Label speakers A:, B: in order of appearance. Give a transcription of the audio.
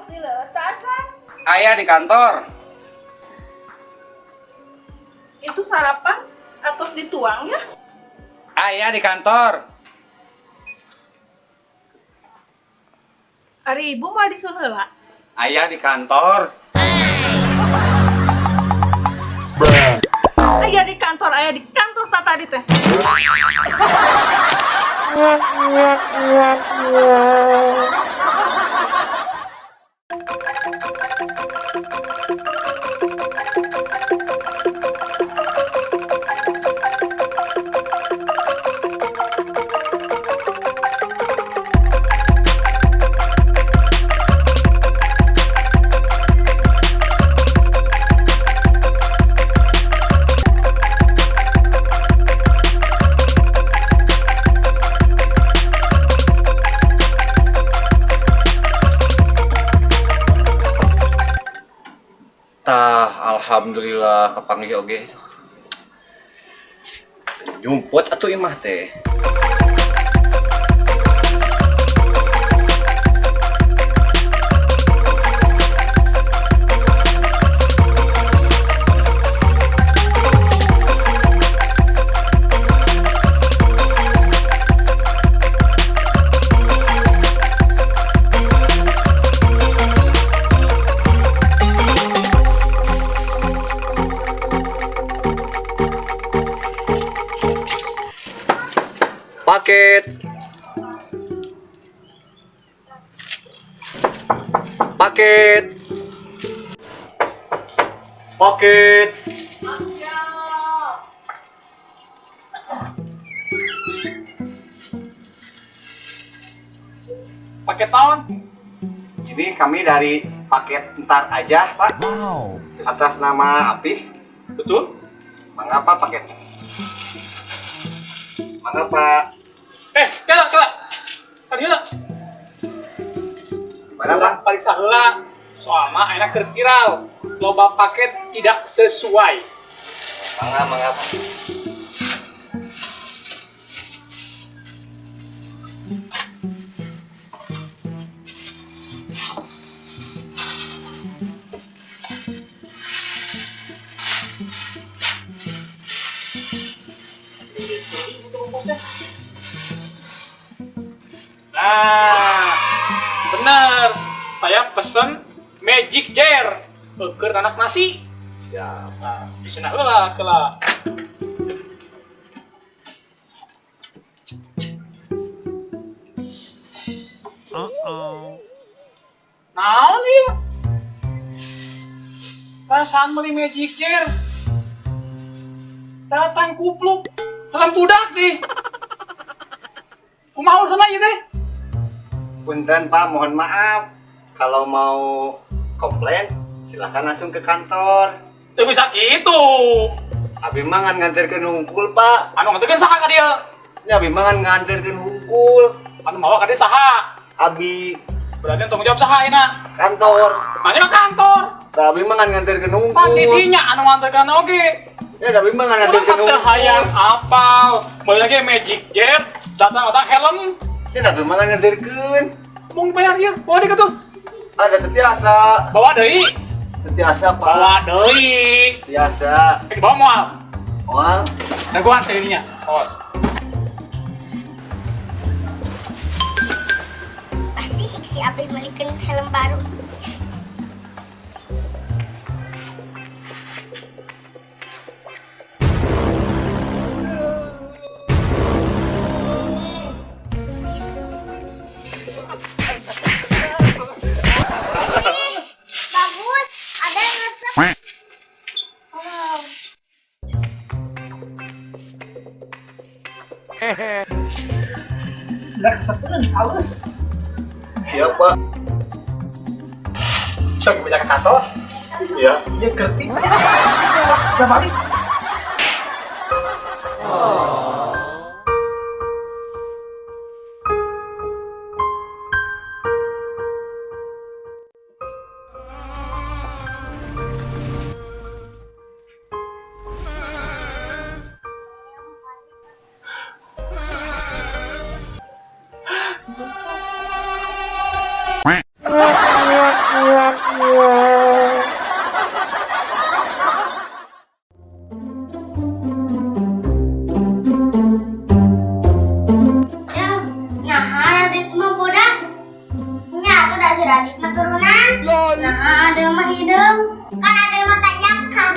A: Di leuweut teu acan.
B: Aya di kantor.
A: Itu sarapan atos dituang ya?
B: Aya di kantor.
A: Ari ibu mau disuruh heula.
B: Aya di kantor.
A: Aya di kantor ta tadi teh.
C: Tah, alhamdulillah kapanggih oge. Nyumput atuh imah teh. Paket. Paket. Paket.
D: Paket naon?
B: Ini kami dari paket ntar aja, Pak. Atas nama Apih.
D: Betul?
B: Mangga Pak paketnya. Mangga Pak.
D: Eh, kela kela. Tadi lah.
B: Mana Pak?
D: Paling saheula. Soalna ayeuna keur viral. Loba paket tidak sesuai.
B: Mangga, mangga Pak.
D: Nah, bener. Saya pesen Magic Jar. Keur anak nasi.
B: Siap.
D: Nah, isina heula kela. Naon ieu? Perasaan beli Magic Jar. Datang kupluk. Dalam budak nih. Kumaha urusan ieu teh?
B: Punten Pak, mohon maaf. Kalau mau komplain, silahkan langsung ke kantor.
D: Teu bisa gitu.
B: Abi mah ngan nganterkeun hungkul, Pak.
D: Anu nganterkeun saha ka dieu?
B: Ya abi mah ngan nganterkeun hungkul.
D: Anu mawa ka dieu saha?
B: Abi
D: Berarti yang tanggung jawab saha ayeuna?
B: kantor.
D: Mana kantor?
B: Da abi mah ngan nganterkeun hungkul.
D: Pan didinya anu nganterkeun oge.
B: Ya da abi mah ngan nganterkeun
D: Urang teu
B: hungkul.
D: hayang apal. Balik lagi Magic Jet, datang-datang helm.
B: Ya da abi mah ngan nganterkeun.
D: Mau bayar ieu, bawa deui tuh.
B: Ada tetiasa.
D: Bawa deui.
B: Tetiasa, Pak.
D: Bawa deui.
B: Tetiasa.
D: Eh, bawa moal.
B: Moal.
D: Dagoan teh ininya. Oh.
E: Pasti si Abi belikan helm baru. Bagus, ada yang resep. Wow.
D: Udah kesepeun, halus.
B: Siap, Pak.
D: Sok bisa ke kantor.
B: Iya.
D: Dia ngerti. Udah balik.
E: Mah turunan. Nah, ada mah hideung. Kan ada mah tanjakan.